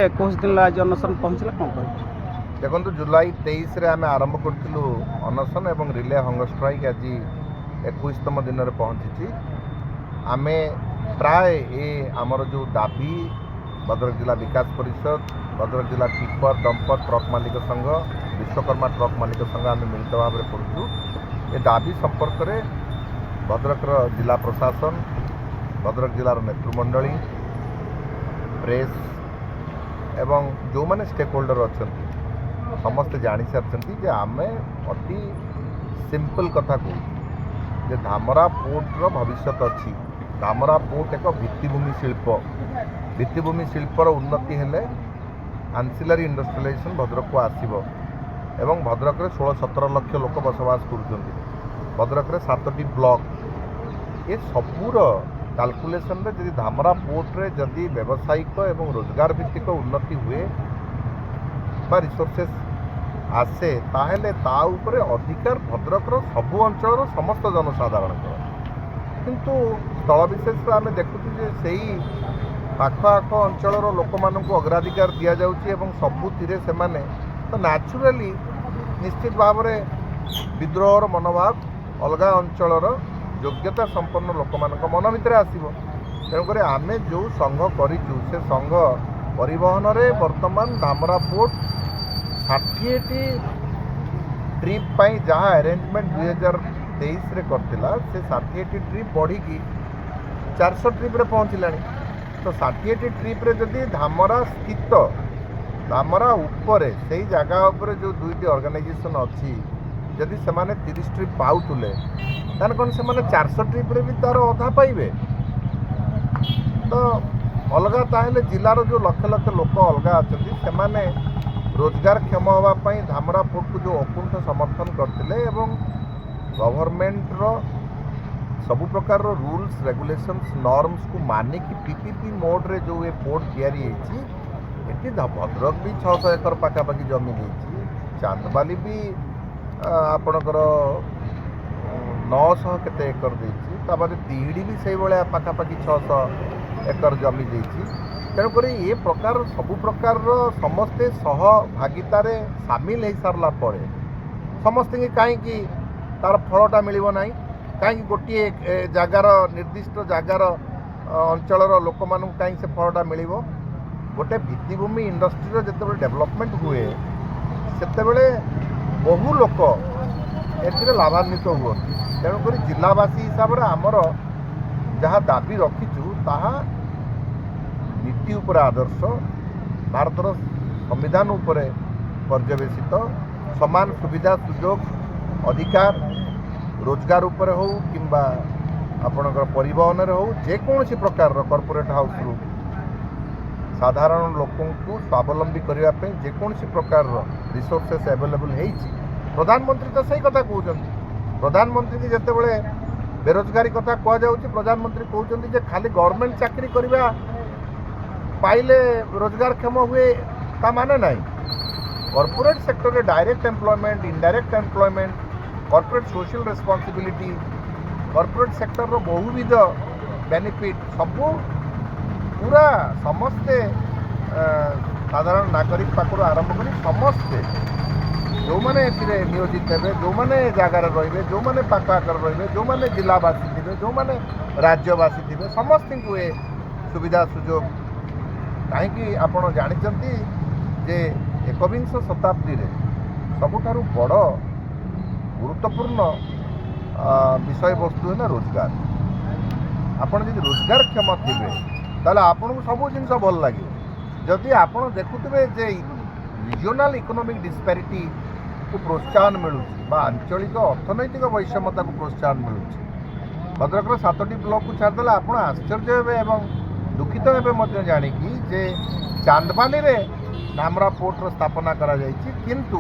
21 ଦିନ ଆଜି ଅନଶନ ପହଞ୍ଚିଲା, କ'ଣ କହିବେ? ଦେଖନ୍ତୁ, ଜୁଲାଇ 23ରେ ଆମେ ଆରମ୍ଭ କରିଥିଲୁ ଅନଶନ ଏବଂ ରିଲେ ହଙ୍ଗର ଷ୍ଟ୍ରାଇକ୍। ଆଜି 21ତମ ଦିନରେ ପହଞ୍ଚିଛି। ଆମେ ପ୍ରାୟ ଏ ଆମର ଯେଉଁ ଦାବି, ଭଦ୍ରକ ଜିଲ୍ଲା ବିକାଶ ପରିଷଦ, ଭଦ୍ରକ ଜିଲ୍ଲା ଟିପର, ଡମ୍ପର, ଟ୍ରକ୍ ମାଲିକ ସଂଘ, ବିଶ୍ୱକର୍ମା ଟ୍ରକ୍ ମାଲିକ ସଂଘ, ଆମେ ମିଳିତ ଭାବରେ କରୁଛୁ। ଏ ଦାବି ସମ୍ପର୍କରେ ଭଦ୍ରକର ଜିଲ୍ଲା ପ୍ରଶାସନ, ଭଦ୍ରକ ଜିଲ୍ଲାର ନେତୃମଣ୍ଡଳୀ, ପ୍ରେସ୍ ଏବଂ ଯେଉଁମାନେ ଷ୍ଟେକ୍ ହୋଲ୍ଡର ଅଛନ୍ତି, ସମସ୍ତେ ଜାଣିସାରିଛନ୍ତି ଯେ ଆମେ ଅତି ସିମ୍ପଲ୍ କଥା କହୁଛୁ ଯେ ଧାମରା ପୋର୍ଟର ଭବିଷ୍ୟତ ଅଛି। ଧାମରା ପୋର୍ଟ ଏକ ଭିତ୍ତିଭୂମି ଶିଳ୍ପ। ଭିତ୍ତିଭୂମି ଶିଳ୍ପର ଉନ୍ନତି ହେଲେ ଆନ୍ସିଲାରୀ ଇଣ୍ଡଷ୍ଟ୍ରିଆଲାଇଜେସନ୍ ଭଦ୍ରକକୁ ଆସିବ ଏବଂ ଭଦ୍ରକରେ 16-17 ଲକ୍ଷ ଲୋକ ବସବାସ କରୁଛନ୍ତି। ଭଦ୍ରକରେ ସାତଟି ବ୍ଲକ। ଏ ସବୁର କାଲକୁଲେସନରେ ଯଦି ଧାମରା ପୋର୍ଟରେ ଯଦି ବ୍ୟବସାୟିକ ଏବଂ ରୋଜଗାର ଭିତ୍ତିକ ଉନ୍ନତି ହୁଏ ବା ରିସୋର୍ସେସ୍ ଆସେ, ତାହେଲେ ତା ଉପରେ ଅଧିକାର ଭଦ୍ରକର ସବୁ ଅଞ୍ଚଳର ସମସ୍ତ ଜନସାଧାରଣଙ୍କର। କିନ୍ତୁ ସ୍ଥଳ ବିଶେଷରେ ଆମେ ଦେଖୁଛୁ ଯେ ସେଇ ପାଖ ଆଖ ଅଞ୍ଚଳର ଲୋକମାନଙ୍କୁ ଅଗ୍ରାଧିକାର ଦିଆଯାଉଛି ଏବଂ ସବୁଥିରେ ସେମାନେ ତ ନ୍ୟାଚୁରାଲି ନିଶ୍ଚିତ ଭାବରେ ବିଦ୍ରୋହର ମନୋଭାବ ଅଲଗା ଅଞ୍ଚଳର ଯୋଗ୍ୟତା ସମ୍ପନ୍ନ ଲୋକମାନଙ୍କ ମନ ଭିତରେ ଆସିବ। ତେଣୁକରି ଆମେ ଯେଉଁ ସଂଘ କରିଛୁ, ସେ ସଂଘ ପରିବହନରେ ବର୍ତ୍ତମାନ ଧାମରା ପୋର୍ଟ 60ଟି ଟ୍ରିପ୍ ପାଇଁ ଯାହା ଆରେଞ୍ଜମେଣ୍ଟ 2023ରେ କରିଥିଲା, ସେ 60ଟି ଟ୍ରିପ୍ ବଢ଼ିକି 400 ଟ୍ରିପ୍ରେ ପହଞ୍ଚିଲାଣି। ତ 60ଟି ଟ୍ରିପ୍ରେ ଯଦି ଧାମରା ସ୍ଥିତ, ଧାମରା ଉପରେ, ସେଇ ଜାଗା ଉପରେ ଯେଉଁ ଦୁଇଟି ଅର୍ଗାନାଇଜେସନ୍ ଅଛି, ଯଦି ସେମାନେ 30 ଟ୍ରିପ୍ ପାଉଥିଲେ, ତାହେଲେ କ'ଣ ସେମାନେ 400 ଟ୍ରିପ୍ରେ ବି ତା'ର ଅଧା ପାଇବେ? ତ ଅଲଗା ତାହେଲେ ଜିଲ୍ଲାର ଯେଉଁ ଲକ୍ଷ ଲକ୍ଷ ଲୋକ ଅଲଗା ଅଛନ୍ତି, ସେମାନେ ରୋଜଗାରକ୍ଷମ ହେବା ପାଇଁ ଧାମରା ପୋର୍ଟକୁ ଯେଉଁ ଅକୁଣ୍ଠ ସମର୍ଥନ କରିଥିଲେ ଏବଂ ଗଭର୍ଣ୍ଣମେଣ୍ଟର ସବୁ ପ୍ରକାରର ରୁଲ୍ସ, ରେଗୁଲେସନ୍ସ, ନର୍ମସକୁ ମାନିକି ପିପିପି ମୋଡ଼ରେ ଯେଉଁ ଏ ପୋର୍ଟ ତିଆରି ହେଇଛି, ଏଠି ଭଦ୍ରକ ବି 600 ଏକର ପାଖାପାଖି ଜମି ଦେଇଛି, ଚାନ୍ଦବାଲି ବି ଆପଣଙ୍କର 900 କେତେ ଏକର ଦେଇଛି, ତାପରେ ତିହିଡ଼ି ବି ସେଇଭଳିଆ ପାଖାପାଖି 600 ଏକର ଜମି ଦେଇଛି। ତେଣୁକରି ଏ ପ୍ରକାର ସବୁ ପ୍ରକାରର ସମସ୍ତେ ସହଭାଗିତାରେ ସାମିଲ ହେଇସାରିଲା ପରେ ସମସ୍ତଙ୍କୁ କାହିଁକି ତାର ଫଳଟା ମିଳିବ ନାହିଁ? କାହିଁକି ଗୋଟିଏ ଜାଗାର, ନିର୍ଦ୍ଦିଷ୍ଟ ଜାଗାର ଅଞ୍ଚଳର ଲୋକମାନଙ୍କୁ କାହିଁକି ସେ ଫଳଟା ମିଳିବ? ଗୋଟେ ଭିତ୍ତିଭୂମି ଇଣ୍ଡଷ୍ଟ୍ରିର ଯେତେବେଳେ ଡେଭଲପମେଣ୍ଟ ହୁଏ, ସେତେବେଳେ ବହୁ ଲୋକ ଏଥିରେ ଲାଭାନ୍ୱିତ ହୁଅନ୍ତି। ତେଣୁକରି ଜିଲ୍ଲାବାସୀ ହିସାବରେ ଆମର ଯାହା ଦାବି ରଖିଛୁ, ତାହା ନୀତି ଉପରେ ଆଦର୍ଶ, ଭାରତର ସମ୍ବିଧାନ ଉପରେ ପର୍ଯ୍ୟବେସିତ। ସମାନ ସୁବିଧା, ସୁଯୋଗ, ଅଧିକାର, ରୋଜଗାର ଉପରେ ହେଉ କିମ୍ବା ଆପଣଙ୍କର ପରିବହନରେ ହେଉ, ଯେକୌଣସି ପ୍ରକାରର କର୍ପୋରେଟ୍ ହାଉସ୍ରୁ ସାଧାରଣ ଲୋକଙ୍କୁ ସ୍ୱାବଲମ୍ବୀ କରିବା ପାଇଁ ଯେକୌଣସି ପ୍ରକାରର ରିସୋର୍ସେସ୍ ଆଭେଲେବଲ୍ ହେଇଛି। ପ୍ରଧାନମନ୍ତ୍ରୀ ତ ସେଇ କଥା କହୁଛନ୍ତି। ପ୍ରଧାନମନ୍ତ୍ରୀକି ଯେତେବେଳେ ବେରୋଜଗାରୀ କଥା କୁହାଯାଉଛି, ପ୍ରଧାନମନ୍ତ୍ରୀ କହୁଛନ୍ତି ଯେ ଖାଲି ଗଭର୍ଣ୍ଣମେଣ୍ଟ ଚାକିରି କରିବା ପାଇଲେ ରୋଜଗାରକ୍ଷମ ହୁଏ ତା ମାନେ ନାହିଁ। କର୍ପୋରେଟ୍ ସେକ୍ଟରରେ direct employment, indirect employment, corporate social responsibility, corporate ସେକ୍ଟରର ବହୁବିଧ ବେନିଫିଟ୍ ସବୁ ପୁରା ସମସ୍ତେ, ସାଧାରଣ ନାଗରିକ ପାଖରୁ ଆରମ୍ଭ କରି ସମସ୍ତେ ଯେଉଁମାନେ ଏଥିରେ ନିୟୋଜିତ ହେବେ, ଯେଉଁମାନେ ଏ ଜାଗାରେ ରହିବେ, ଯେଉଁମାନେ ପାଖ ଆଖରେ ରହିବେ, ଯେଉଁମାନେ ଜିଲ୍ଲାବାସୀ ଥିବେ, ଯେଉଁମାନେ ରାଜ୍ୟବାସୀ ଥିବେ, ସମସ୍ତଙ୍କୁ ଏ ସୁବିଧା ସୁଯୋଗ। କାହିଁକି ଆପଣ ଜାଣିଛନ୍ତି ଯେ ଏକବିଂଶ ଶତାବ୍ଦୀରେ ସବୁଠାରୁ ବଡ଼ ଗୁରୁତ୍ୱପୂର୍ଣ୍ଣ ବିଷୟବସ୍ତୁ ହେଲା ରୋଜଗାର। ଆପଣ ଯଦି ରୋଜଗାରକ୍ଷମ ଥିବେ, ତାହେଲେ ଆପଣଙ୍କୁ ସବୁ ଜିନିଷ ଭଲ ଲାଗିବ। ଯଦି ଆପଣ ଦେଖୁଥିବେ ଯେ ରିଜିଓନାଲ୍ ଇକୋନୋମିକ୍ ଡିସ୍ପାରିଟିକୁ ପ୍ରୋତ୍ସାହନ ମିଳୁଛି ବା ଆଞ୍ଚଳିକ ଅର୍ଥନୈତିକ ବୈଷମ୍ୟତାକୁ ପ୍ରୋତ୍ସାହନ ମିଳୁଛି, ଭଦ୍ରକର ସାତଟି ବ୍ଲକକୁ ଛାଡ଼ିଦେଲେ ଆପଣ ଆଶ୍ଚର୍ଯ୍ୟ ହେବେ ଏବଂ ଦୁଃଖିତ ହେବେ ମଧ୍ୟ ଜାଣିକି ଯେ ଚାନ୍ଦବାଲିରେ ଧାମରା ପୋର୍ଟର ସ୍ଥାପନା କରାଯାଇଛି, କିନ୍ତୁ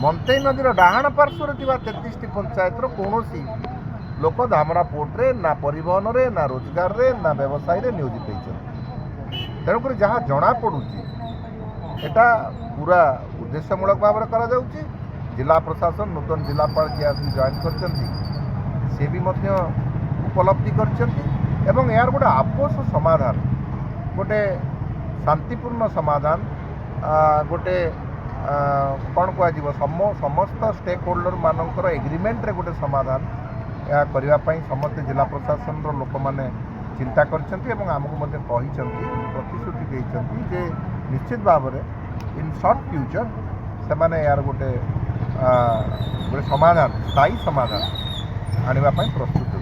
ମନ୍ତେଇ ନଦୀର ଡାହାଣ ପାର୍ଶ୍ୱରେ ଥିବା 33ଟି ପଞ୍ଚାୟତର କୌଣସି ଲୋକ ଧାମରା ପୋର୍ଟରେ ନା ପରିବହନରେ, ନା ରୋଜଗାରରେ, ନା ବ୍ୟବସାୟରେ ନିୟୋଜିତ ହେଇଛନ୍ତି। ତେଣୁକରି ଯାହା ଜଣାପଡ଼ୁଛି, ଏଟା ପୁରା ଉଦ୍ଦେଶ୍ୟମୂଳକ ଭାବରେ କରାଯାଉଛି। ଜିଲ୍ଲା ପ୍ରଶାସନ, ନୂତନ ଜିଲ୍ଲାପାଳ ଯିଏ ଆସିକି ଜଏନ୍ କରିଛନ୍ତି, ସେ ବି ମଧ୍ୟ ଉପଲବ୍ଧି କରିଛନ୍ତି ଏବଂ ଏହାର ଗୋଟେ ଆପୋଷ ସମାଧାନ, ଗୋଟେ ଶାନ୍ତିପୂର୍ଣ୍ଣ ସମାଧାନ, ଗୋଟେ କ'ଣ କୁହାଯିବ, ସମସ୍ତ ଷ୍ଟେକ୍ ହୋଲ୍ଡର ମାନଙ୍କର ଏଗ୍ରିମେଣ୍ଟରେ ଗୋଟେ ସମାଧାନ ଏହା କରିବା ପାଇଁ ସମସ୍ତେ ଜିଲ୍ଲା ପ୍ରଶାସନର ଲୋକମାନେ ଚିନ୍ତା କରିଛନ୍ତି ଏବଂ ଆମକୁ ମଧ୍ୟ କହିଛନ୍ତି, ପ୍ରତିଶ୍ରୁତି ଦେଇଛନ୍ତି ଯେ ନିଶ୍ଚିତ ଭାବରେ ଇନ୍ ସର୍ଟ ଫ୍ୟୁଚର୍ ସେମାନେ ଏହାର ଗୋଟେ ସମାଧାନ, ସ୍ଥାୟୀ ସମାଧାନ ଆଣିବା ପାଇଁ ପ୍ରସ୍ତୁତ।